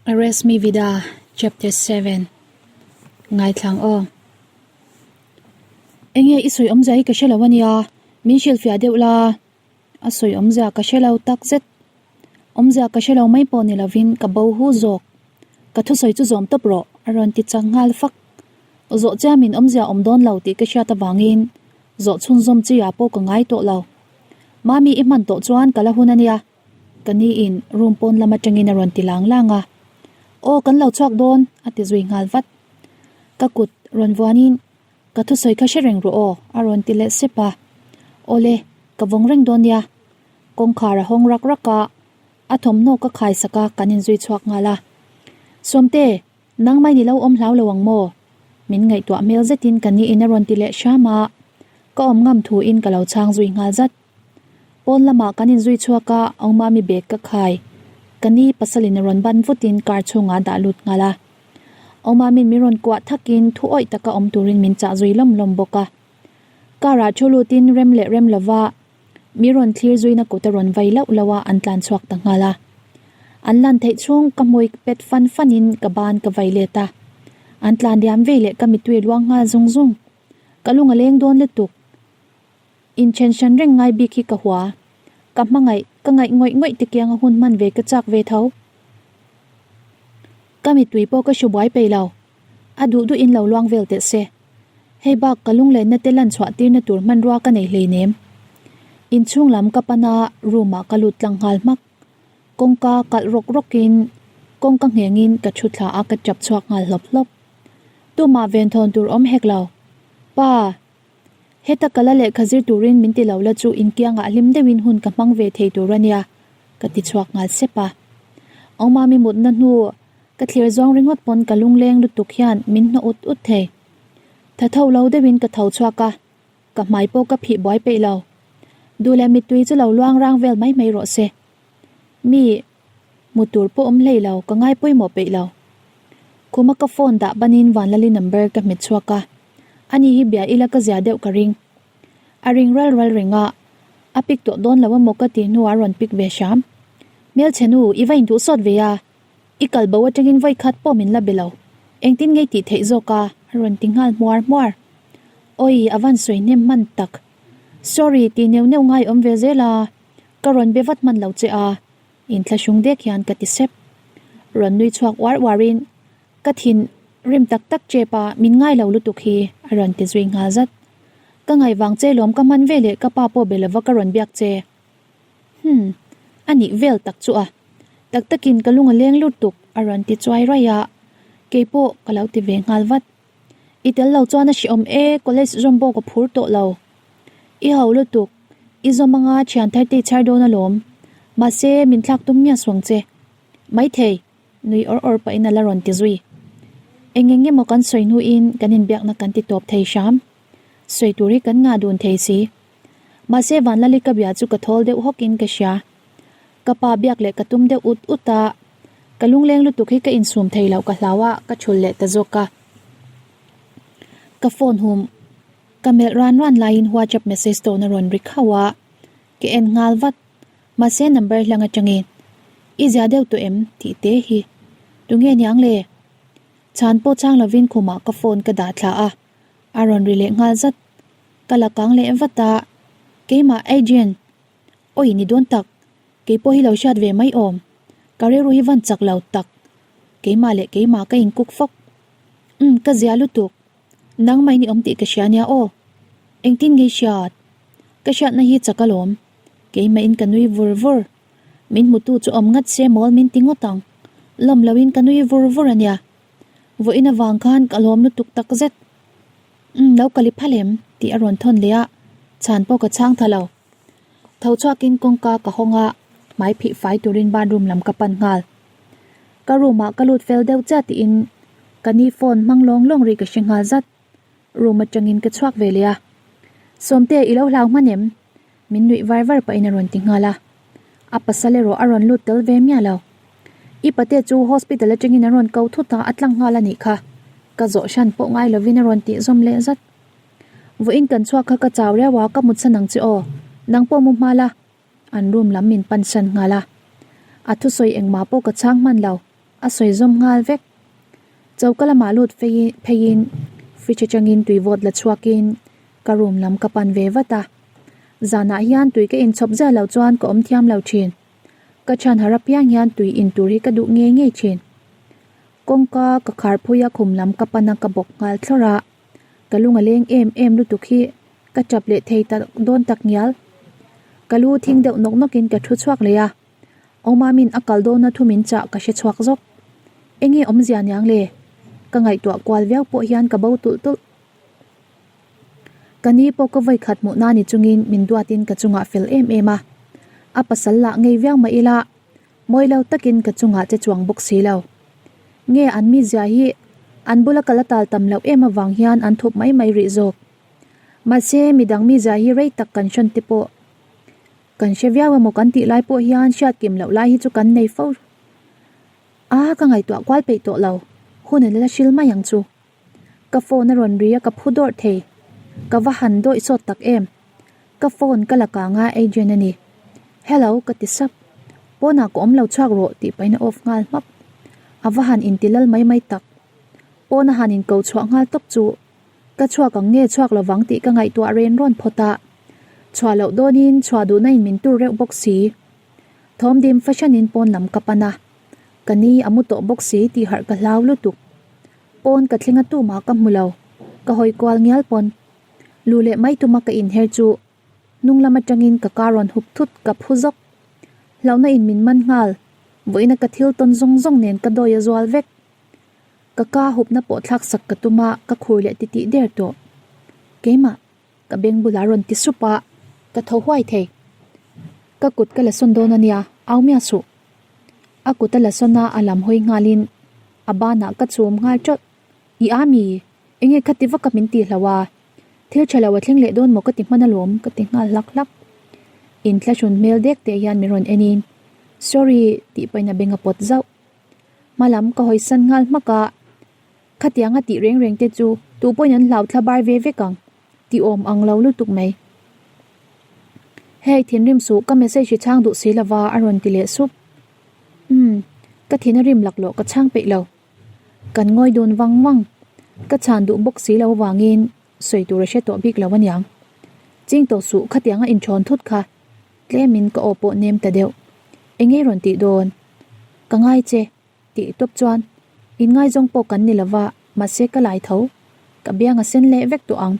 Arrest Me Vida Chapter 7 Ngaithlang aw. Enge i sawi awmzia hi ka hre lo ania, min hrilhfiah deuh la. A sawi awmzia ka hre lo tak zet. Awmzia ka hre lo mai pawh ni lovin ka bo hu zawk. Ka thusawi chu zawm tawp rawh a rawn ti chak nghal fak. Zawh chiamin awmzia awm dawn lo tih ka hriat avangin zawh chhunzawm chi ah pawh ka ngai tawh lo. Mami i hman tawh chuan ka la hun ania. Ka ni in room pawn lam atangin a rawn ti lang lang a. Aw kan lo chhuak dawn a ti zui nghal vat. Ka kut rawn vuanin ka thusawi kha hre reng rawh aw a rawn ti leh sep a. Awle ka vawng reng dawn nia. Kawngkhar a hawng rak rak a, a thawmhnaw ka khai sak a kan inzui chhuak nghal a. Sawmte, nangmah in i lo awm hlau lo ang maw? Min ngaihtuah hmel zetin ka ni in a rawn ti leh hram a, ka awm ngam thu in ka lo chhang zui nghal zat. Pawn lamah kan inzui chhuak a, Aumami bag ka khai. Ka ni pasalin a rawn ban vutin car chhungah a dah lut nghal a. Aumamin min rawn kuah thakin thu awih taka awm turin min chah zui lawm lawm bawk a. Car ah thu lutin rem leh rem lova mi rawn thlir zuina kut a rawn vai lauh lauh a, an tlan chhuak ta nghal a. An lan theih chhung ka hmui pet fan fanin ka ban ka vai let a. An tlan diam vei leh ka mittui luang nghal zung zung. Ka lung a leng dawn lutuk. Inthen hran reng ngai bik hi ka hua. Ka hmangaih, ka ngaih ngawih ngawih te kianga hun hman ve ka chak ve tho. Ka mittui pawh ka hru buai peih lo. A duh duh in lo luang vel teh se. Hei bak ka lunglenna te lan chhuah tirna tur hmanrua ka nei hleinem. Inchhung lam ka pan a, room ah ka lut tlang nghal hmak. Kawngka kalh rawk rawk in kawngka ngheng in ka thu thla a ka tap chhuak nghal hlawp hlawp. Tumah venthawn tur awm hek lo. Pa! Heta ka la lehkha zir turin min ti lo la chu inkiangah hlim deuhin hun ka hmang ve thei tur a nia, ka ti chhuak nghal sep a. Awmami mutna hnu ka thlir zawng ringawt pawn ka lungleng lutuk hian min hnawh ut ut thei. Tha tho lo deuhin ka tho chhuak a, ka hmai pawh ka phih buai peih lo. Duh leh mittui chu lo luang rang vel mai mai rawh se. Mi hmu tur pawh awm hlei lo, ka ngai pawimawh peih lo. Khuma ka phone dah banin Vanlali number ka hmet chhuak a. Ani hi bia ila ka zia deuh ka ring. A ring ral ral reng a, a pick tawh dawn lo emaw ka tih hnuah a rawn pick ve hram. Hmelchhe nu, i va induh sawt ve a, i kal bo atangin vawi khat pawh min la be lo. Engtin ngei tih theih zawk a? a rawn ti nghal hmuar hmuar. Awi, a van sawi hnem hman tak. Sorry tih neuh neuh ngai awm ve zel a, ka rawn be vat hman lo che a, inthlahrung dek hian ka ti sep. Rawn nui chhuak uar uarin Ka thin rim tak tak chep a, min ngai lo lutuk hi, a rawn ti zui nghal zat. Ka ngaih vang che lawm ka hman ve leh ka pa pawh be lova ka rawn biak che. Hmm, a nih vel tak chu a. Tak takin ka lung a leng lutuk, a rawn ti chuai raih a, keipawh ka lo ti ve nghal vat. I tel lo chuan a hrehawm e, college zawm pawh ka phur tawh lo. I ho lutuk, i zawm anga thian thar te i chhar dawn alawm. Mahse, min thlak tum miah suang che. Maithei. Nui awr awr pahin a la rawn ti zui. Eng eng emaw kan sawi hnuin kan inbiakna kan ti tawp thei hram. Sawi tur hi kan ngah dun thei si. Mahse Vanlali ka bia chu ka thawl deuh hawkin ka hria. Ka pa biak leh ka tum deuh ut ut a, ka lungleng lutuk hi ka insum thei loh ka hlau a, ka thul leh ta zawk a. Ka phone hum ka melh ran ran laiin WhatsApp message tawhna rawn ri khauh a, ka en nghal vat. Mahse number hlang atangin i zia deuh tawh em tih te hi tunge niang le? Chhan pawh chang lovin khumah ka phone ka dah thla a, a rawn ri leh nghal zat. Ka la kang leh vat a, keimah Adrian awi ni dawn tak, keipawh hi lo hriat ve mai awm, ka rilru hi van chak lo tak, keimah leh keimah ka inkuk fawk. Umm ka zia lutuk. Nang mai ni awm tih ka hria nia aw. Engtin nge i hriat? Ka hriatna hi chak alawm. Keimahin ka nui vur vur. Min hmutu chu awm ngat se mawl min ti ngawt ang. Lawm loin ka nui vur vur ania. Vawiin avang khan ka lawm lutuk tak zet. Umm lo kal i phal em? tih a rawn thawn leh a, chhan pawh ka chhang tha lo. Tho chhuakin kawngka ka hawng a, hmai phih fai turin bathroom lam ka pan nghal. Ka room ah ka lut fel deuh chiah tiin ka ni phone hmang lawng lawng rih ka hre nghal zat. Room atangin ka chhuak ve leh a. Sawmte i lo hlau hman em? Min nuih var var pahin a rawn ti nghal a. A pasal erawh a rawn lut tel ve miah lo. I pate chu hospital atangin an rawn ko thut a, a tlang nghal a nih kha. Ka zawh hran pawh ngai lovin a rawn tih zawm leh zat. Vawiin kan chhuak kha ka chau riau a, ka mutsan ang che aw. Nang pawh mu hma la. An room lam min pan san nghal a. A thusawi engmah pawh ka chhang hman lo. A sawi zawm nghal vek. Choka lamah lut pheiin fridge atangin tui vawt la chhuakin ka room lam ka pan ve vat a. Zanah hian tui ka inchhawp zia loh chuan ka awm thiam lo thin. Ka chhan har apiang hian tui in tur hi ka duh ngei ngei thin. Kawngka ka khar phui a khum lam ka pan a ka bawk nghal thlawrh a. Ka lung a leng em em lutuk hi ka tap leh thei ta dawn tak ngial. Ka lu thing deuh nawk nawk in ka thu chhuak leh a. Awmamin a kal dawna thu min chah ka hre chhuak zawk. Enge awmzia niang le? Ka ngaihtuah kual viau pawh hian ka bo tulh tulh. Ka ni pawh ka vawi khat hmuh na ni chungin min duatin ka chungah fel em em a. A pasal lah ngei viau mah ila mawi lo takin ka chungah che chuang bawk si lo. Nge an mizia hi an bula kal a tal tam loh em avang hian an thup mai mai rih zawk. Mahse midang mizia hi rei tak kan hrawn te pawh Kan hre viau emaw kan tih lai pawh hian hriat kim loh lai hi chu kan nei fo a, ka ngaihtuah kual peih tawh lo, hun an la hril mai ang chu. Ka phone a rawn ri a ka phu dawrh thei, ka va han dawih sawt tak em. Ka phone ka la kang a Adrian a ni. Hello ka ti sap, pawnah ka awm lo chhuak rawh tih pahin a off nghal hmak. A va han inti lal mai mai tak. Pawn a han inko chhuah nghal tawp chu. Ka chhuak ang nge chhuak lovang tih ka ngaihtuah ren rawn phawt a, chhuah loh dawnin chhuah duhna in min tur reuh bawk si. Thawm dim fahranin pawn lam ka pan a, ka ni a mu tawh bawk si tih harh ka hlau lutuk. Pawn ka thleng a tumah ka hmu lo, ka hawi kual ngial pawn. Lu leh mai tuma ka inher chu hnung lam atangin ka car rawn hup thut ka phu zawk. Hlauhna in min man nghal, vawiina ka thil tawn zawng zawng nen ka dawi a zual vek. Ka ka hupna pawh thlak sak ka tum a, ka khur leh titih der tawh. Keimah, ka beng bulah rawn ti sup a, ka tho huai thei. Ka kut ka la sawn dawn a nia, au miah suh. A kut a la sawn a, a lam hawi nghalin a banah ka chum nghal tawlh. I a mi? Enge kha ti vaka min tih hloh a? Thil tha lo a thleng leh dawn maw ka ti hman alawm ka ti nghal hlak hlak. Inthlahrun hmel dek teh hian min rawn en in, Sorry tih pahin a beng a pawt zauh. Hmalam ka hawisan nghal hmak a, khatiang a tih reng reng te chu tu pawhin an hlau thla bar ve vek ang tih awm ang lo lutuk mai. Hei thinrim suh ka message hi chhang duh si lova a rawn ti leh sup. Umm ka thin a rim laklawh ka chhang peih lo. Kan ngawi dun vang vang. Ka chhan duh bawk si lo avangin sawi tur a hre tawh bik lo aniang. Ching tawh suh khatiang a inthawn thut kha tlemin ka aw pawh nem ta deuh. Enge rawn tih dawn? Ka ngai che, tih tawp chuan in ngaizawng pawh kan ni lova, mahse ka lai tho. Ka biang a sen leh vek tawh ang.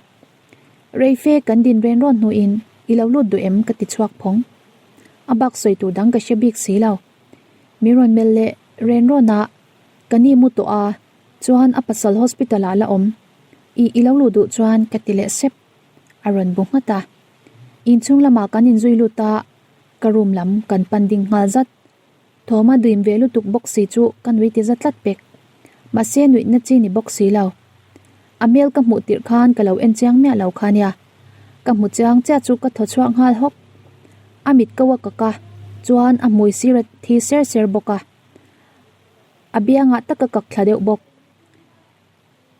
Reife kan din ren rawn hnuin i lo lut duh em ka ti chhuak phawng. A bak sawi tur dang ka hre bik si lo. Mi rawn melh leh ren rawn a, ka ni mu tawh a, chuan a pasal hospital ah la awm. I i lo luh duh chuan ka ti leh sep. A rawn bu nghat a. Inchhung lamah kan inzui lut a, ka room lam kan pan ding nghal zat. Thawm a duim ve lutuk bawk si chu ka nui ti za tlat pek. Mahse nuihna chi ni bawk si lo. A hmel ka hmuh tirh khan ka lo en chiang miah lo kha nia. Ka hmu chiang chiah chu ka thaw chhuak nghal hawk. A mit ko a kak a, chuan a hmui sir a thi ser ser bawk a. A biangah tak a kak thla deuh bawk.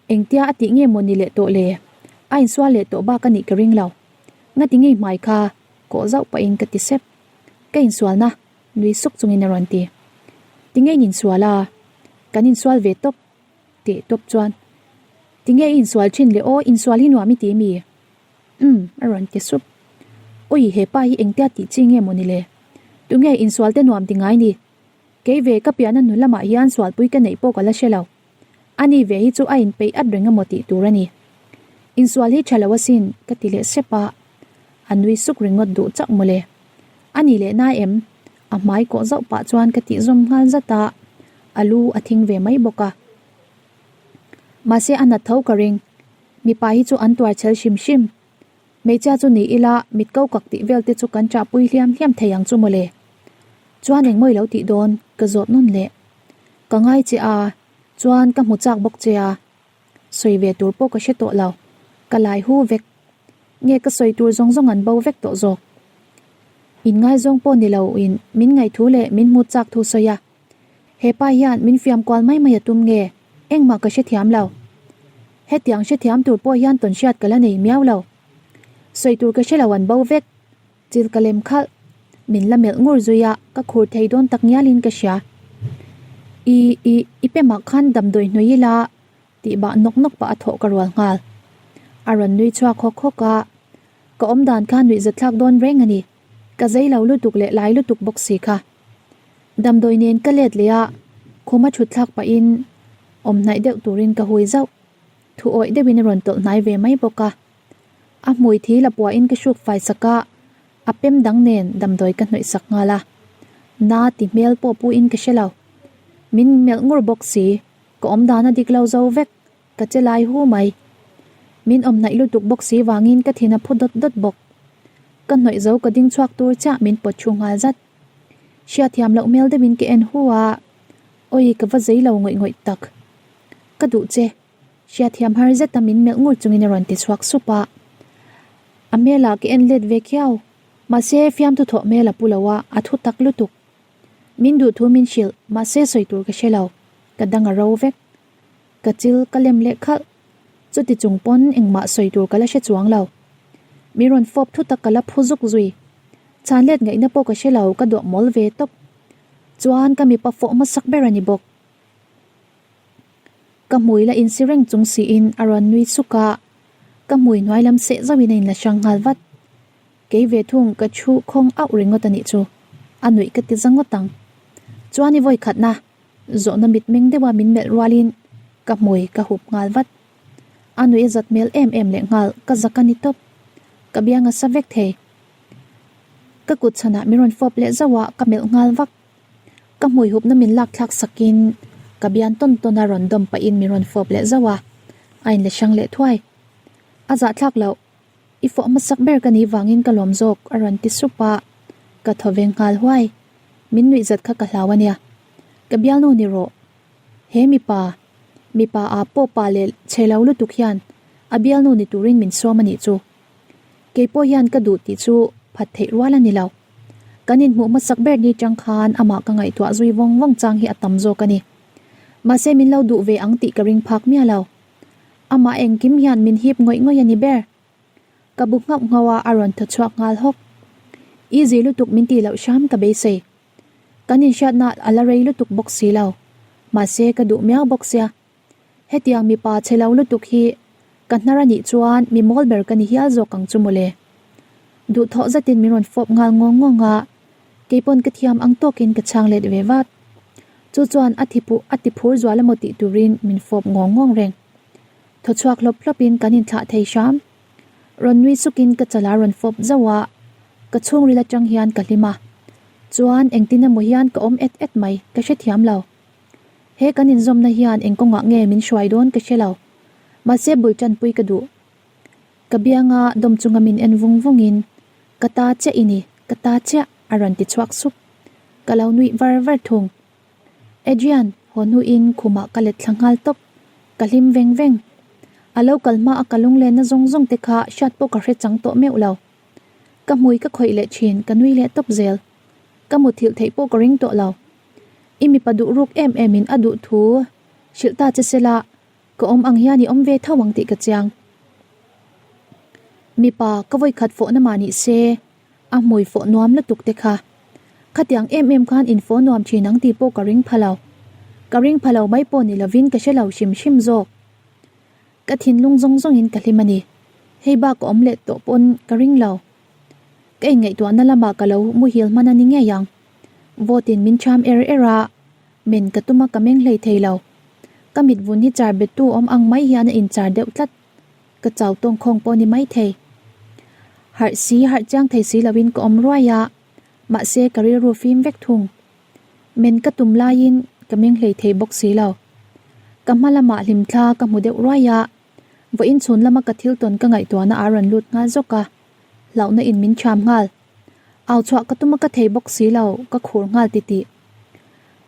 Engtia a tih nge maw ni leh tawh le? A insual leh tawh bak a nih ka ring lo. Ngati ngei hmai kha kawh zauh pahin ka ti sep. Ka insualna nui suk chungin a rawn ti. Ti ngei in insual a? Kan insual ve tawp teh tawp chuan. Ti nge i insual thin le aw, insual hi nuam i ti mi? Umm a rawn ti sup. Ui hepa hi engtia tih chi nge maw ni le? Tunge insual te nuam ti ngai ni? Kei ve ka piahna nu lamah hian sualpui ka neih pawh ka la hre lo. Ani ve hi chu a inpeih at reng emaw tih tur a ni. Insual hi tha lo asin ka ti leh sep a, a nui suk ringawt duh chauh mawle. A ni leh na em? A hmai kawh zauh pah chuan ka tih zawm nghal zat a, a lu a thing ve mai bawk a. Mahse a nat tho ka ring, mipa hi chu an tuar chhel hrim hrim. Hmeichhia chu ni ila mit ko kak tih vel te chu kan chahpui hliam hliam thei ang chu mawle. Chuan engmaw i lo tih dawn ka zawt nawn leh. Ka ngai che a, chuan ka hmu chak bawk che a. Sawi ve tur pawh ka hre tawh lo, ka lai hu vek. Nge ka sawi tur zawng zawng an bo vek tawh zawk. In ngaizawng pawh ni lo in min ngaihthu leh min hmu chak thu sawi a. He pa hian min fiam kual mai mai a tum nge? Engmah ka hrethiam lo. Hetiang hrethiam tur pawh hian tawn hriat ka la nei miau lo. Sawi tur ka hre lo an bo vek. Chil ka lem khalh. Min la melh ngur zui a, ka khur thei dawn tak ngialin ka hria. I, i, i pemah khan damdawi hnawih ila tih bah nawk nawk pah a thawh ka rual nghal. A rawn nui chhuak hawk hawk a, ka awm dan kha nuih zathlak dawn reng a ni. Ka zei lo lutuk leh lai lutuk bawk si kha. Damdawi nen ka let leh a, khuma thut thlak pahin awm hnaih deuh turin ka hui zauh. Thu awih deuhin a rawn tawlh hnai ve mai bawk a. A hmui thi la puahin ka hruk fai sak a, a pem dang nen damdawi ka hnawih sak nghal a. Na ti hmel pawh puin ka hre lo. Min melh ngur bawk si, ka awm dan a dik lo zo vek, ka che lai hu mai. Min awm hnaih lutuk bawk si vangin ka thin a phu dawt dawt bawk. Ka hnawih zo ka ding chhuak tur chiah min pawt thu nghal zat. Hriatthiam loh hmel deuhin ka en hu a, awi ka va zei lo ngawih ngawih tak. Ka duh che. Hriatthiam har zeta min melh ngur chungin a rawn ti chhuak sup a. A hmelah ka en let ve khiau. Mahse, fiamthu thawh hmel a pu lo a, a thu tak lutuk. Min duh thu min hrilh, mahse sawi tur ka hre lo. Ka dang a ro vek. Ka chil ka lem leh khalh. Chuti chung pawn engmah sawi tur ka la hre chuang lo. Mi rawn fawp thu tak ka la phu zuk zui. Chhan let ngaihna pawh ka hre lo, ka duah mawl ve tawp. Chuan ka mipa fawh hmasak ber a ni bawk. Ka hmui la insi reng chung siin a rawn nui suk a, ka hmui hnuai lam seh zauhin a inla hrang nghal vat. Kei ve thung ka thu khawng auh ringawt a nih chu, a nuih ka ti za ngawt ang. Chuan i vawi khatna, zawhna mitmeng deuha min melh rualin ka hmui ka hup nghal vat. A nuih a zat hmel em em leh nghal, ka zak a ni tawp. Ka biang a sa vek thei. Ka kut chhanah min rawn fawp leh zauh a, ka melh nghal vak. Ka hmui hupna min lak thlak sakin ka bian tawn tawn a rawn dawm pahin min rawn fawp leh zauh a, a inla hrang leh thuai. A zahthlak loh, i fawh hmasak ber ka nih vangin ka lawm zawk a rawn ti sup a, ka thaw veng nghal huai. Min nuih zat kha ka hlau a nia. Ka bialnu ni rawh. He mipa, mipa ah pawh pa leh chhe lo lutuk hian a bialnu ni turin min sawm a nih chu. Kei pawh hian ka duh tih chu phat theih rual a ni lo. Kan inhmuh hmasak ber ni chang khan amah ka ngaihtuah zui vawng vawng chang hi a tam zawk a ni. Mahse min lo duh ve ang tih ka ring phak miah lo. Amah engkim hian min hip ngawih ngawih a ni ber. Ka bu nghauh nghauh a, a rawn thaw chhuak nghal hawk. Easy lutuk min tih loh hram ka beisei. Kan inhriatna a la rei lutuk bawk si lo. Mahse ka duh miau bawk sia. Hetiang mipa chhe lo lutuk hi ka hnar a nih chuan mi mawl ber ka ni hial zawk ang chu mawle. Duhthawh zetin min rawn fawp nghal ngawng ngawng a, keipawn ka thiam ang tawkin ka chhang let ve vat. Chu chuan a thipuh a ti phur zual emaw tih turin min fawp ngawng ngawng reng. Thaw chhuak hlawp hlawpin kan inthlah thei hram. Rawn nui sukin ka chala rawn fawp zauh a, ka chhungril atang hian ka hlim a. Chuan engtin emaw hian ka awm et et mai, ka hrethiam lo. He kan inzawmna hian eng kawngah nge min hruai dawn ka hre lo. Mahse bul tanpui ka duh. Ka bianga dawm chunga min en vung vungin, Ka ta chiah i ni, ka ta chiah, a rawn ti chhuak sup. Ka lo nuih var var thung. Adrian, haw hnuin khumah ka let thla nghal tawp. Ka hlim veng veng. A lo kal hma a ka lunglenna zawng zawng te kha hriat pawh ka hre chang tawh meuh lo. Ka hmui ka khawih leh thin, ka nui leh tawp zel. Ka muthilh theih pawh ka ring tawh lo. I mipa duh ruk em em in a duh thu hrilh ta che sela ka awm ang hian i awm ve tho ang tih ka chiang. Mipa ka vawi khat fawhna mah nih se a hmui fawh nuam lutuk te kha. Khatiang em em khan in fawh nuam thin ang tih pawh ka ring pha lo. Ka ring pha lo mai pawh ni lovin ka hre lo hrim hrim zawk. Ka thinlung zawng zawngin ka hlim a ni. Hei bak ka awm leh tawh pawn ka ring lo. Ka inngaihtuahna lamah ka lo muhil hman a ni ngei ang. Vote in min cham er er a, men ka tum a ka meng hlei thei lo. Ka mit vun hi char bettu awm ang mai hian a inchar deuh tlat. Ka chau tawng khawng pawh ni mai thei. Harh si harh chiang thei si loin ka awm ruai a, mahse ka rilru fim vek thung. Men ka tum laiin ka meng hlei thei bawk si lo. Ka hma lamah hlimthla ka hmu deuh ruai a, vawiin chhun lama ka thil tawn ka ngaihtuahna a rawn lut nghal zawk a, hlauhna in min cham nghal. Au chhuah ka tum a ka thei bawk si lo, ka khur nghal titih.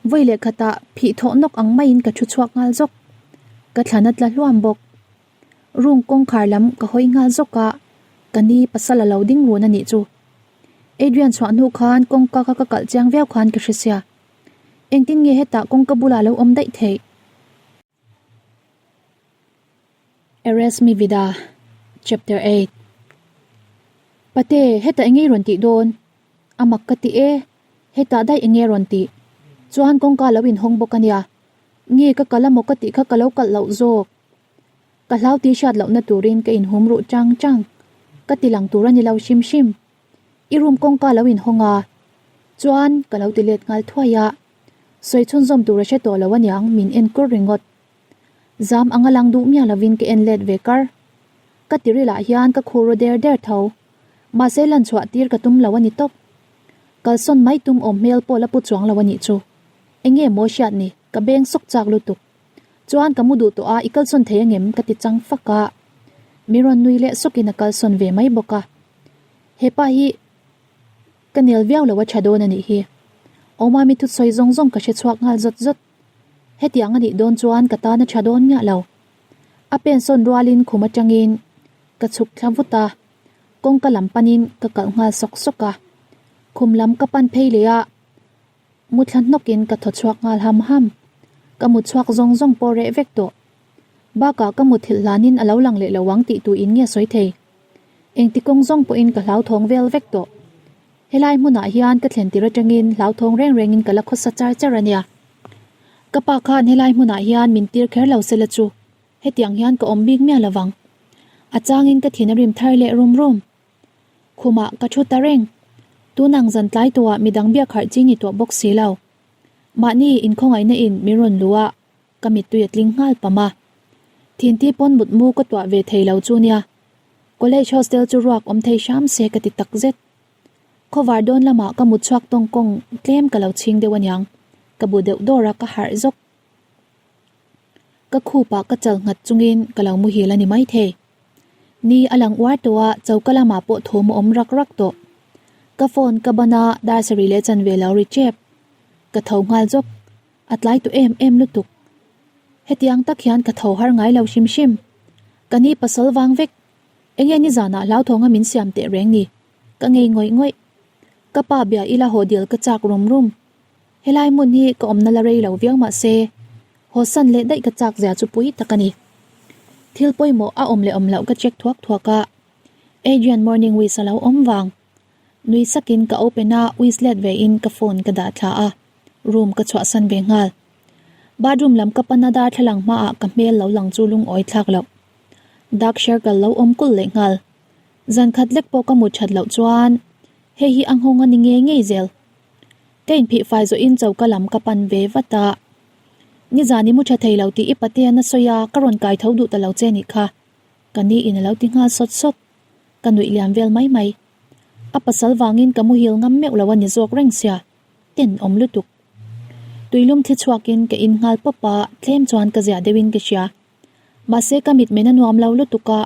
Vawi leh khatah phih thawh nawk ang maiin ka thu chhuak nghal zawk. Ka thlan a tla hluam bawk. Room kawngkhar lam ka hawi nghal zawk a, ka ni pasal a lo ding run a nih chu. Adrian chhuah hnu khan kawngka kha ka kalh chiang viau khan ka hre sia. Engtin nge hetah kawngka bulah lo awm daih theih? Arrest me vida Chapter 8 Pate, hetah enge i rawn tih dawn? A mak ka ti e, hetah daih enge a rawn tih? Chuan kawngka lo inhawng bawk a nia. Nge ka kal amaw ka tih kha ka lo kalh loh zawk. Ka hlau tih hriat lohna turin ka inhum ruh chang chang. Ka ti lang tur a ni lo hrim hrim. I room kawngka lo inhawng a. Chuan ka lo ti let nghal thuai a. Sawi chhunzawm tur a hre tawh lo aniang min en kur ringawt. Zam anga lang duh miah lovin ka en let ve kar. Ka tiril ah hian ka khur ru der der tho. Mahse lan chhuah tir ka tum lo a ni tawp. Kalsawn mai tum awm hmel pawh la pu chuang lo a nih chu. Enge maw hriat ni, ka beng sawk chak lutuk. Chuan ka mu duh tawh a, i kalsawn thei angem? ka ti chang fak a. Mi rawn nui leh sawkin a kalsawn ve mai bawk a. Hepa hi ka nel viau lo a tha dawn a nih hi. Awmami thutsawi zawng zawng ka hre chhuak nghal zawt zawt. Hetiang a nih dawn chuan ka tan a tha dawn miah lo. A pen sawn rualin khum atangin ka chhuk thla vut a, kawngka lam panin ka kalh nghal sawk sawk a. Khum lam ka pan phei leh a, mu thla hnawkin ka thaw chhuak nghal ham ham. Ka mu chhuak zawng zawng pawh reh vek tawh. Bakah ka muthilh hlanin a lo lang leh lo ang tih tuin nge sawi thei. Engti kawng zawng pawhin ka hlauthawng vel vek tawh. Helai hmunah hian ka thlen tir atangin hlauthawng reng rengin ka la khawsa char char a nia. Ka pa khan helai hmunah hian min tir kher lo sela chu hetiang hian ka awm bik miah lovang. A changin ka thin a rim thar leh rum rum. Khumah ka thu ta reng. Tunang zan tlai tawhah midang biak harh chi ni tawh bawk si lo. Mahni inkhawngaihna in min rawn luh a, ka mittui a tling nghal pam a. Thinti pawn mutmu ka tuah ve thei lo chu nia. College hostel chu ruak awm thei hram se ka ti tak zet. Khawvar dawn lamah ka mut chhuak tawng kawng tlem ka lo chhing deuh aniang, ka bu deuh dawr a ka harh zawk. Ka khupah ka chal nghat chungin ka lo muhil a ni maithei. Ni a lang uar tawh a, choka lamah pawh thawm a awm rak rak tawh. Ka phone ka ban a, dar sarih leh chanve lo ri tep. Ka tho nghal zawk, a tlai tawh em em lutuk. Hetiang tak hian ka tho har ngai lo hrim hrim. Ka ni pasal vang vek. Enge nizanah hlauthawng a min siam teh reng ni? Ka ngei ngawih ngawih. Ka pa bia ila haw dil ka chak rum rum. Helai hmun hi ka awmna la rei lo viau mah se, haw san leh daih ka chak zia chu pui tak a ni. Thil pawimawh a awm leh awm loh ka check thuak thuak a, Adrian morning wish a lo awm vang. Nui sakin ka open a, wish let ve in ka phone ka dah thla a, room ka chhuahsan ve nghal. Bathroom lam ka pan a darthlalang hmaah ka hmel lo lang chu lungawi thlak loh. Dark circle lo awm kulh leh nghal. Zan khat lek pawh ka mut that loh chuan hei hi a nghawng a ni ngei ngei zel. Ka inphih fai zawhin choka lam ka pan ve vat a. Nizan i mu tha thei lo tih i patean a sawi a, ka rawn kai tho duh ta lo che nih kha. Ka ni in a lo ti nghal sawt sawt. Ka nuih liam vel mai mai. A pasal vangin ka muhil ngam meuh lo a ni zawk reng sia. Ten awm lutuk. Tuilum thli chhuakin ka in nghal pawp a, tlem chuan ka ziah deuhin ka hria. Mahse ka mitmen a nuam lo lutuk a,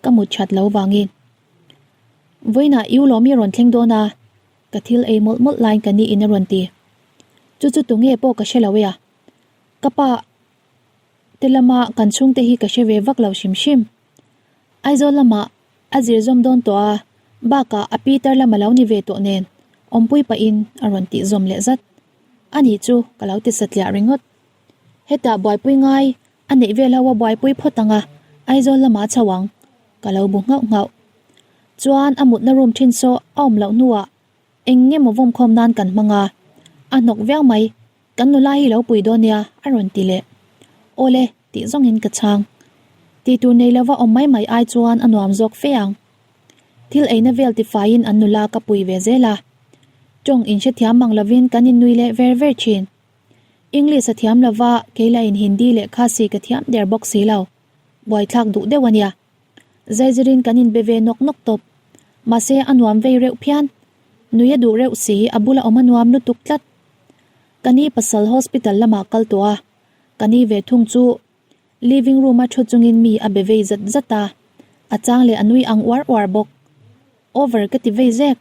ka mut that lo vangin. Vawiinah i ulawm i rawn thleng dawn a, ka thil ei mawlh mawlh laiin ka ni in a rawn ti. Chu chu tunge pawh ka hre lo e a. Ka pa te lama kan chhungte hi ka hre ve vak lo hrim hrim. Aizawl lamah a zir zawm dawn tawh a, bakah a pi tar lam a lo ni ve tawh nen awmpui pahin a rawn tih zawm leh zat. Ani chu ka lo ti satliah ringawt. Hetah buaipui ngai a neih vel ho a buaipui phawt ang a, Aizawl lamah a chho ang, ka lo bu nghauh nghauh. Chuan a mutna room thin saw a awm loh hnuah eng nge maw vawmkhawm nan kan hmang a, a hnawk viau mai, kan nula hi lo pui dawn nia a rawn ti leh. Awle tih zawngin ka chhang. Tih tur nei lova awm mai mai ai chuan a nuam zawk fe ang. Thil eina vel tifaiin an nula ka pui ve zel a, tawng inhrethiam mang lovin kan innui leh ver ver thin. English a thiam lova, kei lahin Hindi leh Khasi ka thiam der bawk si lo. Buaithlak duh deuh a nia. Zaizirin kan inbe ve nawk nawk tawp. Mahse a nuam vei reuh phian. Nui a duh reuh si, a bula awm a nuam lutuk tlat. Ka ni pasal hospital lamah kal tawh a, ka ni ve thung chu living room a thu chungin mi a be vei zat zat a, a chang leh a nui ang uar uar bawk. Over ka ti vei zek.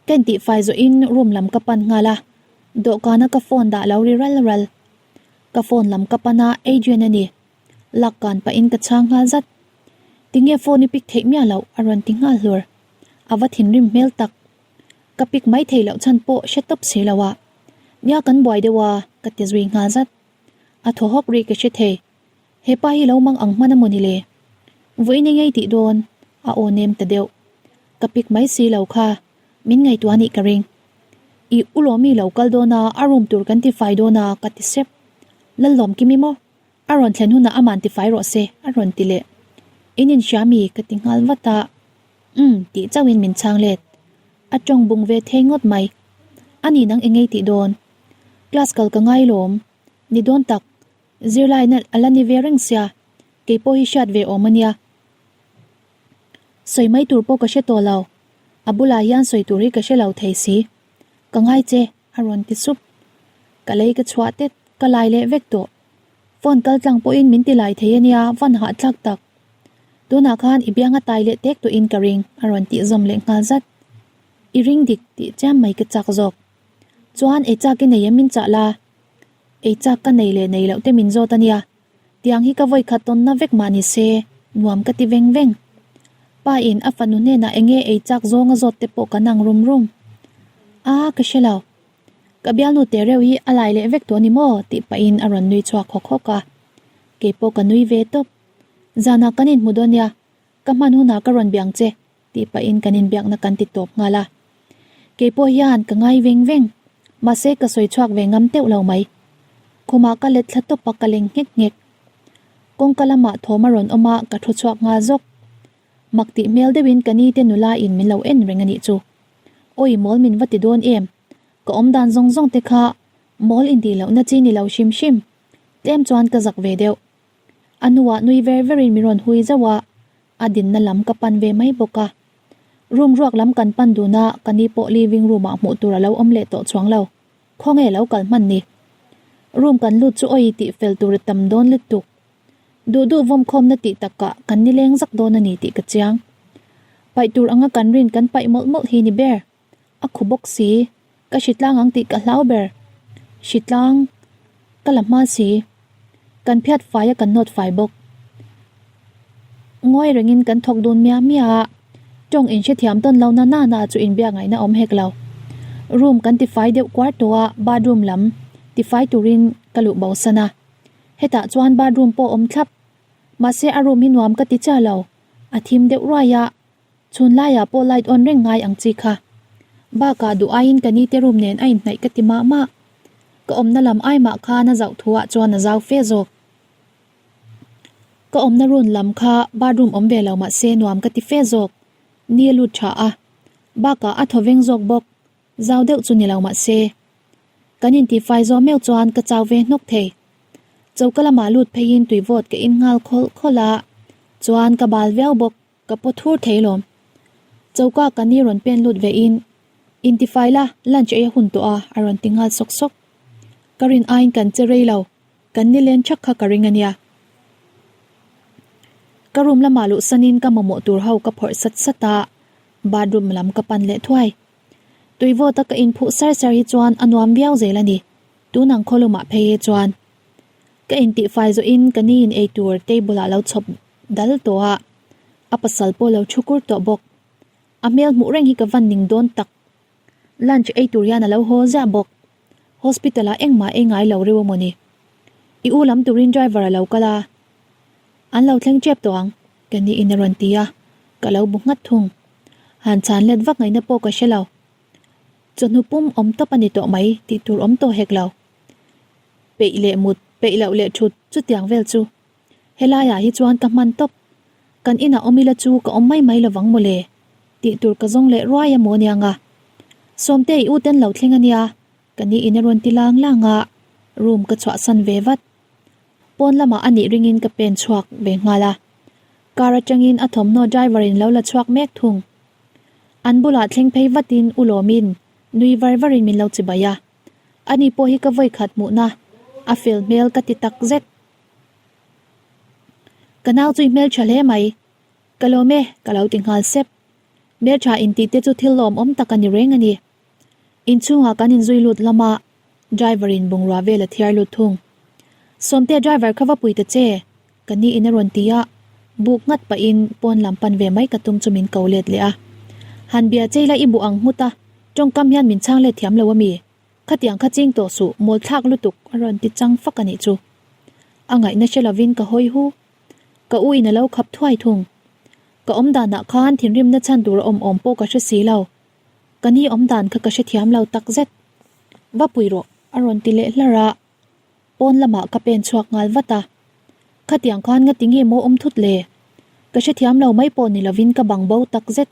Ka intihfai zawhin room lam ka pan nghal a, dawhkana ka phone dah lo ri ral ral. Ka phone lam ka pan a, Adrian a ni. Lak kan pahin ka chhang nghal zat. Tinge phone i pick theih miah loh a rawn ti nghal hlur. A va thinrim hmel tak. Ka pick mai thei loh chhan pawh hre tawp si lo a. Nia kan buai deuh a, ka ti zui nghal zat. A thaw hawk ri ka hre thei. Hepa hi lo mang ang hman a mawni le? Vawiin engei tih dawn? A aw nem ta deuh. Ka pick mai si lo kha, min ngaihtuah anih ka ring. Ih u Lawmi lo kal dawn a, a room tur kan tifai dawn a ka ti sep. Lallawmkimi maw? A rawn thlen hunah aman tifai rawh se a rawn ti leh. In inhria mi? ka ti nghal vat a. Umm tih chauhin min chhang let. A tawng bung ve thei ngawt mai. A ni nang engei tih dawn? Class kal ka ngai lawm. Ni dawn tak. Zirlai na a la ni ve reng sia. Kei pawh hi hriat ve awm a nia. Sawi mai tur pawh ka hre tawh lo. A bulah hian sawi tur hi ka hre lo thei si. Ka ngai che, a rawn ti sup. Ka lei ka chhuah tet, ka lai leh vek tawh. Phone kal tlang pawhin min ti lai thei a nia, van hahthlak tak. Tunah khan i biang a tai leh tek tawhin ka ring, a rawn tih zawm leh nghal zat. I ring dik tih chiam mai ka chak zawk. Chuan ei chak i nei em min chah la? Ei chak ka nei leh nei loh te min zawt a nia. Tiang hi ka vawi khat tawnna vek mah ni se, nuam ka ti veng veng. Pa in a fanu hnenah enge ei chak zawng a zawt te pawh kan ang rum rum. A, ka hre lo. Ka bialnu te reuh hi a lai leh vek tawh a ni maw? tih pahin a rawn nui chhuak hawk hawk a. Kei pawh ka nui ve tawp. Zanah kan inhmu dawn nia, ka hman hunah ka rawn biang che, tih pahin kan inbiakna kan ti tawp nghal a. Kei pawh hian ka ngai veng veng, mahse ka sawi chhuak ve ngam teuh lo mai. Khumah ka let thla tawp a ka leng nghek nghek. Kawngka lamah thawm a rawn awm a ka thu chhuak nghal zawk. Mak tih hmel deuhin ka ni te nula in min lo en reng a nih chu. Awi mawl min va ti dawn em? Ka awm dan zawng zawng te kha mawl intih lohna chi ni lo hrim hrim. Tlem chuan ka zak ve deuh. A hnuah nui ver verin min rawn hui zauh a, a dinna lam ka pan ve mai bawk a. Room ruak lam kan pan dun a, ka ni pawh living room ah hmuh tur a lo awm leh tawh chuang lo. Khawnge lo kal hman ni? Room kan lut chu awi tih fel tur a tam dawn lutuk. Duh duh vawm khawmna tih takah kan nileng zak dawn a ni tih ka chiang. Paih tur anga kan rin kan paih mawlh mawlh hi ni ber. A khu bawk si, ka hritlang ang tih ka hlau ber. Hritlang ka la hma si. Kan phiat fai a kan nawt fai bawk. Ngawi rengin kan thawk dun miah miah a, tawng inhrethiam tawn lo na na na chu inbiak ngaihna awm hek lo. Room kan tifai deuh kuar tawh a, bathroom lam tifai turin ka luh bo san a. Hetah chuan bathroom pawh awm thlap. Mahse a room hi nuam ka ti chiah lo, a thim deuh ruai a. Chhun laiah pawh light on reng ngai ang chi kha. Bakah duh aiin ka nite room nen a inhnaih ka ti mah mah. Ka awmna lam ai mah khan a zauh thuah chuan a zau fe zawk. Ka awmna room lam kha bathroom awm ve lo mahse nuam ka ti fe zawk. Ni a lut tha a. Bakah a thaw veng zawk bawk. Zau deuh chu ni lo mahse. Kan intifai zawh meuh chuan ka chau ve hnawk thei. Choka lamah lut pheiin tui vawt ka in nghal khawlh khawlh a. Chuan ka bal viau bawk. Ka paw thur thei lawm. Choka ka ni rawn pen lut ve in, Intifai la, lunch ei a hun tawh a, a rawn ti nghal sawk sawk. Ka rin aiin kan che rei lo, kan ni len thak kha ka ring a nia. Ka room lamah luh sanin ka mamawh tur ho ka phawrh sat sat a, bathroom lam ka pan leh thuai. Tui vawt a ka inphuh sar sar hi chuan a nuam viau zel a ni, tun ang khawlumah phei hi chuan. Ka intihfai zawhin ka ni in eitur table ah lo chhawp dal tawh a, a pasal pawh lo thu kur tawh bawk. A hmel hmuh reng hi ka van ning dawn tak. Lunch ei tur hian a lo haw ziah bawk. Hospital ah engmah ei ngai lo reuh amawni. I u lam turin driver a lo kal a, an lo thleng tep tawh ang, ka ni in a rawn ti a, ka lo bu nghat thung. Han chhan let vak ngaihna pawh ka hre lo. Chawhnu pum awm tawp a ni tawh mai tih tur awm tawh hek lo. Peih leh mut, peih loh leh thut chutiang vel chu. Helaiah hi chuan ka hman tawp. Kan inah awm ila chu ka awm mai mai lovang mawle. Tih tur ka zawng leh ruai a maw aniang a. Sawmte i u ten lo thleng ania, ka ni in a rawn ti lang lang a, room ka chhuahsan ve vat. Pawn lamah a nih ringin ka pen chhuak ve nghal a. Car atangin a thawmhnaw driver in lo la chhuak mek thung. An bulah thleng phei vatin u lawmin nui var varin min lo chibai a. Ani pawh hi ka vawikhat hmuhna a fel hmel ka ti tak zet. Ka nau chu i hmeltha hle mai. Ka lawm e, ka lo ti nghal sep. Hmeltha intih te chu thil lawmawm tak a ni reng a ni. Inchhungah kan inzui lut lam a, driver in bungrua vel a thiar lut thung. Sawmte driver kha va pui ta che, ka ni in a rawn ti a, buk nghat pahin pawn lam pan ve mai ka tum chu min ko let leh a. Han bia chei la i buh ang nghut a, tawngkam hian min chhang let thiam lo a mi? Khatiang kha ching tawh suh, mawl thlak lutuk a rawn ti chang fak a nih chu. A ngaihna hre lovin ka hawi hu. Ka u in a lo khap thuai thung. Ka awm danah khan thinrimna chhan tur a awm awm pawh ka hre si lo. Ka ni awm dan kha ka hrethiam lo tak zet. Va pui rawh, a rawn ti leh hlar a. Pawn lamah ka pen chhuak nghal vat a. Khatiang khan nga ti nge maw awm thut le? Ka hrethiam lo mai pawh ni lovin ka bang bo tak zet.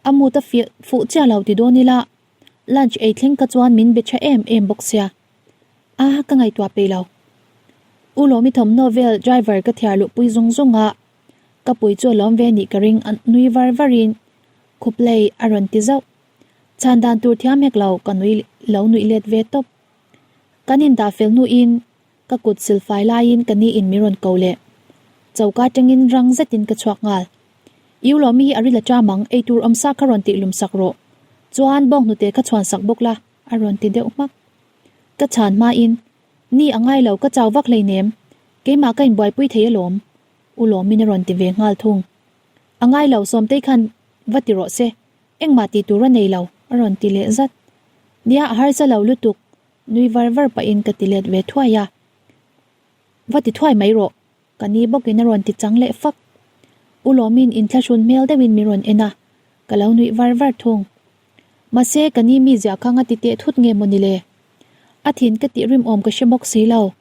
A mut a fiah fuh chiah lo ti dawn ila, lunch ei thleng ka chuan min be tha em em bawk sia. A, ka ngaihtuah peih lo. U Lawmi thawmhnaw vel driver ka thiar luh pui zung zung a, ka pui chu a lawm ve nih ka ring a nui var varin Khuplei a rawn ti zauh. Chhan dan tur thiam hek lo ka nui lo nuih let ve tawp. Kan indah fel hnuin ka kut silfai laiin ka ni in min rawn ko leh. Choka atangin rang zetin ka chhuak nghal. Iu Lawmi hi a ril a ṭam ang, eitur awmsa kha rawn tih lum sak rawh. Chuan bawnghnute kha chhuan sak bawk la, a rawn ti deuh hmak. Ka chhan hmain, Ni a ngai lo, ka chau vak hleinem. Keimah ka inbuaipui thei alawm, U Lawmin a rawn ti ve nghal thung. A ngai lo, Sawmtei khan va ti rawh se, Engmah tih tur a nei lo, a rawn ti leh zat. Nia, a harsa lo lutuk, nui var var pahin ka ti let ve thuai a. Va ti thuai mai rawh, ka ni bawkin a rawn ti chang leh fak. U Lawmin inthlahrun hmel deuhin min rawn en a, ka lo nuih var var thung. Mahse, ka ni mi ziah kha nga ti teh thut nge maw ni le? A thin ka tih rimawm ka hre bawk si lo.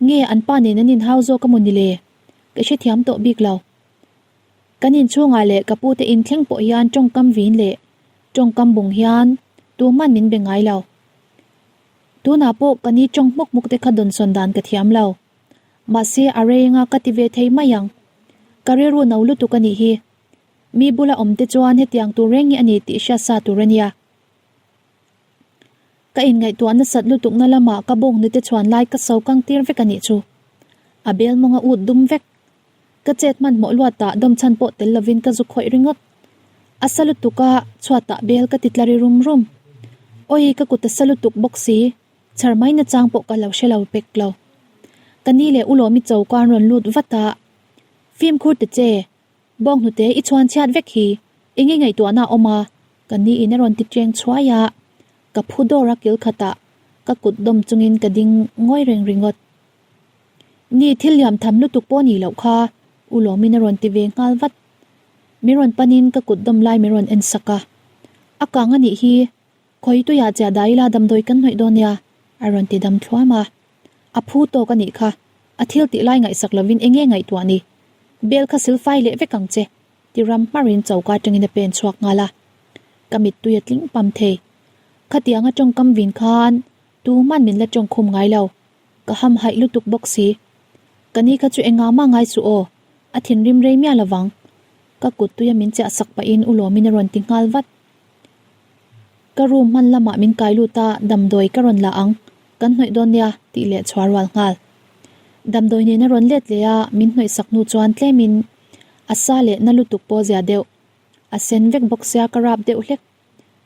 Nge an pa nen an inhau zawk a maw ni le? Ka hrethiam tawh bik lo. Kan inchhungah leh ka pute inthleng pawh hian tawngkam vin leh tawngkam bung hian tuhman min be ngai lo. Tunah pawh ka ni tawng hmuk hmuk te kha dawnsawn dan ka thiam lo. Mahse a reng a ka ti ve thei mai ang. Ka rilru no lutuk a nih hi. Mi bula awm te chuan hetiang tur reng hi a ni tih hriat sa tur a nia. Ka inngaihtuah nasat lutukna lamah ka bawnghnute chhuan lai ka so kang tir vek a nih chu. A bel mawng a ut dum vek. Ka chet hmanhmawh luatah dawmchhan pawh tel lovin ka zu khawih ringawt. A sa lutuk a, chhuatah bel ka ti tla ri rum rum. Awi, ka kut a sa lutuk bawk si, chhar mai nachang pawh ka lo hre lo pek lo. Ka ni leh Ulawmi choka an rawn lut vat a, Fimkhur ta che, bawnghnute i chhuan chhiat vek hi, eng nge ngaihtuahna a awm a? Ka ni in a rawn ti cheng chhuai a, ka phu dawr a kil khatah ka kut dawm chungin ka ding ngawi reng ringawt. Ni thil liam tham lutuk pawh nih loh kha, U Lawmin a rawn ti ve nghal vat. Min rawn panin ka kut dawm lai min rawn en sak a. A kang a nih hi, khawi tuiah chiah dah ila damdawi kan hnawih dawn nia, a rawn ti dam thluam a. A phu tawk a nih kha, a thil tih lai ngaihsak lovin eng nge ngaihtuah ni? Bel kha silfai leh vek ang che, ti ram hmarin choka atangin a pen chhuak nghal a. Ka mittui a tling pam thei. Khatianga tawngkam vin khan tuhman min la tawngkhum ngai lo. Ka hamhaih lutuk bawk si. Ka ni kha chu engah mah ngai suh aw, a thinrim rei miah lovang. Ka kut tuia min chiah sak pahin u Lawmin a rawn ti nghal vat. Ka room hman lamah min kai lut a, damdawi ka rawn la ang, kan hnawih dawn nia tih leh chhuah rual nghal. Damdawi nen a rawn let leh a, min hnawih sak hnu chuan tlemin a sa leh na lutuk pawh zia deuh. A sen vek bawk sia ka rap deuh hlek.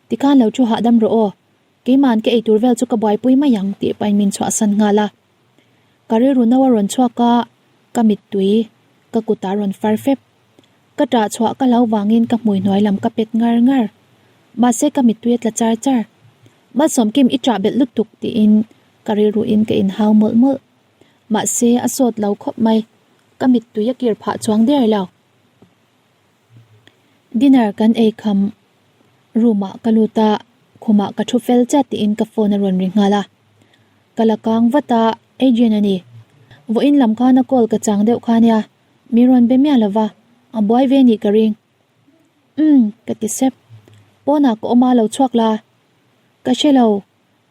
Tikhan lo thu hahdam rawh aw, Keima'n ka eitur vel chu ka buaipui mai ang tih pahin min chhuahsan nghal a. Ka rilru no a rawn chhuak a, ka mittui ka kutah a rawn far fep. Ka ṭah chhuah ka hlau vangin ka hmui hnuai lam ka pet ngar ngar. Mahse ka mittui a tla char char. Malsawmkim i ṭah belh lutuk tiin ka rilruin ka inhau mawlh mawlh. Mahse a sawt lo khawp mai. Ka mittui a kir phah chuang der lo. Dinner kan ei kham room ah ka lut a, khumah ka thu fel chiah tiin ka phone a rawn ri nghal a. Ka la kang vat a, Adrian a ni. Vawiin lam khan a call ka chang deuh kha nia, min rawn be miah lova, a buai ve nih ka ring. Umm, ka ti sep. Pawnah ka awm a lo chhuak la. Ka hre lo,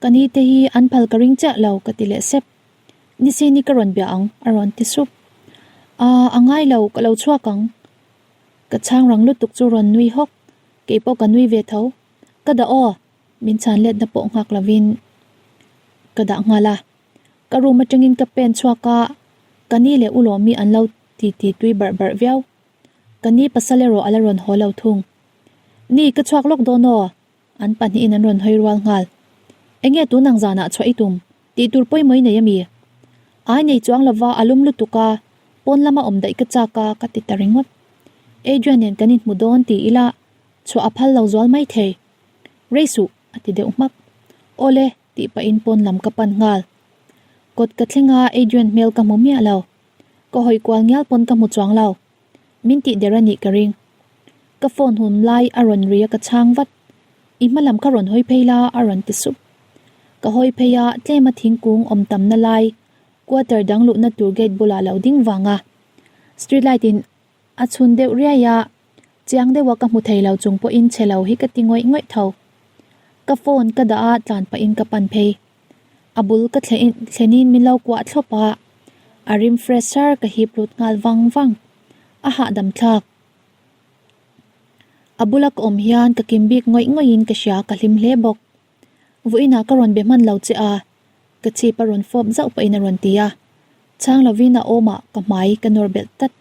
ka ni te hi an phal ka ring chiah lo ka ti leh sep. Nisini ka rawn bia ang a rawn ti sup. Aaa a ngai lo ka lo chhuak ang. Ka chhang rang lutuk chu rawn nui hawk, kei pawh ka nui ve tho. Ka dah aw, min chhan letna pawh nghak lovin ka dah nghal a. Ka room atangin ka pen chhuak a, ka ni leh u Lawmi an lo ti ti tui barh barh viau. Ka ni pasal erawh a la rawn haw lo thung. Ni ka chhuak lawk dawn aw, An pahnihin an rawn hawi rual nghal. Enge tun ang zanah chhuah i tum? Tih tur pawimawh i nei ami? Ai nei chuang lova a lum lutuk a, pawn lama awm daih ka chak a ka ti ta ringawt. Adrian nen kan inhmu dawn ti ila chhuah a phal lo zual mai thei. Rei suh a ti deuh hmak. Awle tih pahin pawn lam ka pan nghal. Kawt ka thleng a Adrian hmel ka hmu miah lo. Ka hawi kual ngial pawn ka hmu chuang lo. Min tih der a nih ka ring. Ka phone hun lai a rawn ri a ka chhang vat. I hma lam kha rawn hawi phei la a rawn ti sup. Ka hawi phei a, tlema thingkung awm tamna lai quarter dang luhna tur gate bulah lo ding vang a. Street light in a chhun deuh riai a, chiang deuha ka hmu thei lo chung pawhin chhe lo hi ka ti ngawih ngawih tho. Ka phone ka dah a, tlan pahin ka pan phei. A bul ka thlenin min lo kuah thlawp a, a rim fresher ka hip lut nghal vang vang. A hahdam thlak. A bula ka awm hian ka kim bik ngawih ngawih in ka hria ka hlim hle bawk. Vawiinah ka rawn be hman lo che a, ka chhip a rawn fawp zauh pahin a rawn ti a. Chhang lovin a awmah ka hmai ka nawr belh tlat.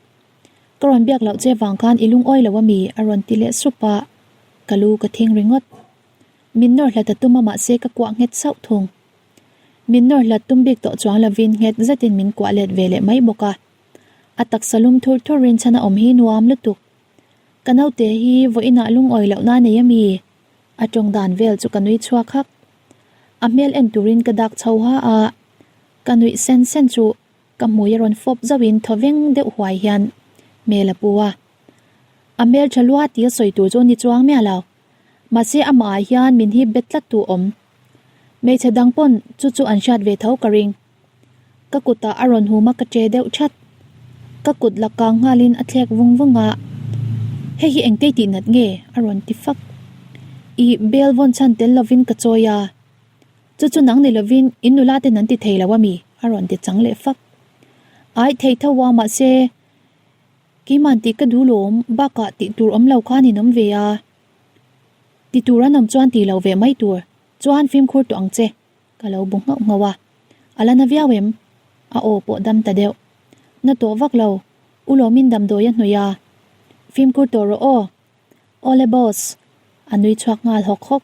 Ka rawn biak loh che vang khan i lungawi lo ami a rawn ti leh sup a, ka lu ka thing ringawt. Min nawr hlat a tum a mahse ka kuah nghet sauh thung. Min nawr hlat tum bik tawh chuang lovin nghet zetin min kuah let ve leh mai bawk a. A taksa lum thur thur rinchhan a awm hi nuam lutuk. Ka naute hi vawiinah lungawi lohna a nei ami? A tawng dan vel chu ka nui chhuak hak. A hmel en turin ka dak chho ha a, ka nuih sen sen chu ka hmui a rawn fawp zauhin thaw veng deuh huai hian hmel a pu a. A hmel tha lua tia sawi tur chu ni chuang miah lo. Mahse amah ah hian min hip bet tlat tu awm. Hmeichhe dang pawn chu chu an hriat ve tho ka ring. Ka kutah a rawn hum a ka che deuh that. Ka kut la kang nghalin a thlek vung vung a, Hei hi engtei tih nat nge? a rawn ti fak. I bel vawn chhan tel lovin ka chawi a, Chu chu nang ni lovin in nula ten an ti thei lo ami? a rawn ti chang leh fak. Ai thei tho a mahse Keiman tih ka duh lawm bakah tih tur awm lo khan in awm ve a, ti tur an awm chuan ti lo ve mai tur chuan fimkhur tawh ang che. Ka lo bu nghauh nghauh a, a la na viau em? A aw pawh dam ta deuh. Na tawh vak lo, u lawmin damdawi a hnawih a. Fimkhur tawh rawh aw. Awle boss. A nui chhuak nghal hawk hawk.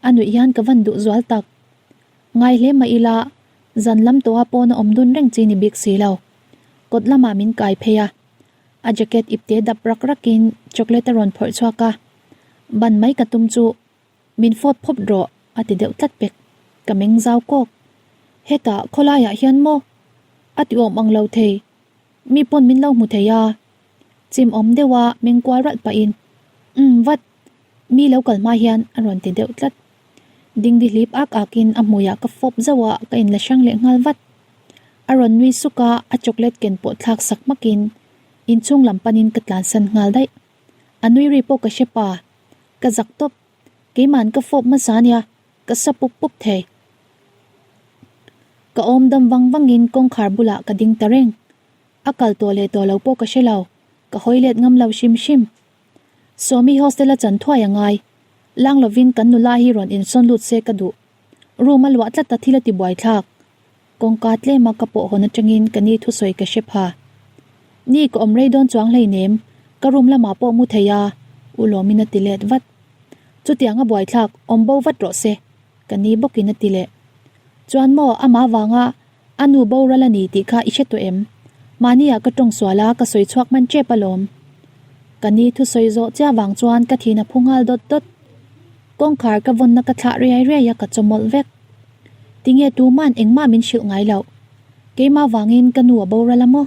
A nuih hian ka van duh zual tak. Ngai hle mah ila, zan lam tawha pawn a awm dun reng chi ni bik si lo. Kawt lamah min kai phei a. A jacket ipte dap rak rakin chocolate a rawn phawrh chhuak a. Ban mai ka tum chu Min fawt phawp rawh, a ti deuh tlat pek. Ka meng zau kawk. Hetah khawlaiah hian maw? A ti awm ang lo thei. Mi pawn min lo hmu thei a. Chim awm deuha meng kual ralh pahin, Umm vat, mi lo kal hma hian a rawn ti deuh tlat. Dingdi hlip ak akin a hmuiah ka fawp zauh a, ka inla hrang leh nghal vat. A rawn nui suk a, a chocolate ken pawh thlak sak hmakin inchhung lam panin ka tlansan nghal daih. A nui ri pawh ka hre pa. Ka zak tawp. Keiman ka fawp hmasa ania, ka sa pup pup thei. Ka awm dam vang vangin kawngkhar bulah ka ding ta reng. A kal tawh leh tawh lo pawh ka hre lo, ka hawi let ngam lo hrim hrim. Sawmi hostel a chan thuai a ngai. Lang lovin kan nula hi rawn insawn lut se ka duh. Room a luah tlat a thil a ti buai thlak. Kawngka tlema ka pawh hawn atangin ka ni thusawi ka hre pha. Ni ka awm rei dawn chuang hleinem, ka room lamah pawh mu thei a, U Lawmin a ti let vat. Chutiang a buaithlak, awm bo vat rawh se, ka ni bawkin a ti leh. Chuan maw amah vanga a nu boral a ni tih kha i hre tawh em? Mahniah ka tawng sual a, ka sawi chhuak hman tep alawm. Ka ni thusawi zawh chiah vang chuan ka thin a phu nghal dawt dawt. Kawngkhar ka vawnna ka thlah riai riai a ka chawmawlh vek. Tinge tuman engmah min hrilh ngai loh. Keimah vangin ka nu a boral a maw?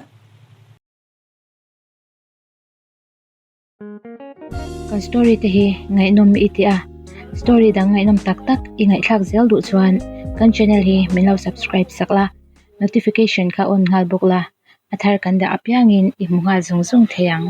Kan story te hi ngaihnawm i ti a, story dang ngaihnawm tak tak i ngaihthlak zel duh chuan kan channel hi min lo subscribe sak la, notification kha on nghal bawk la, a thar kan dah apiangin i hmu nghal zung zung thei ang.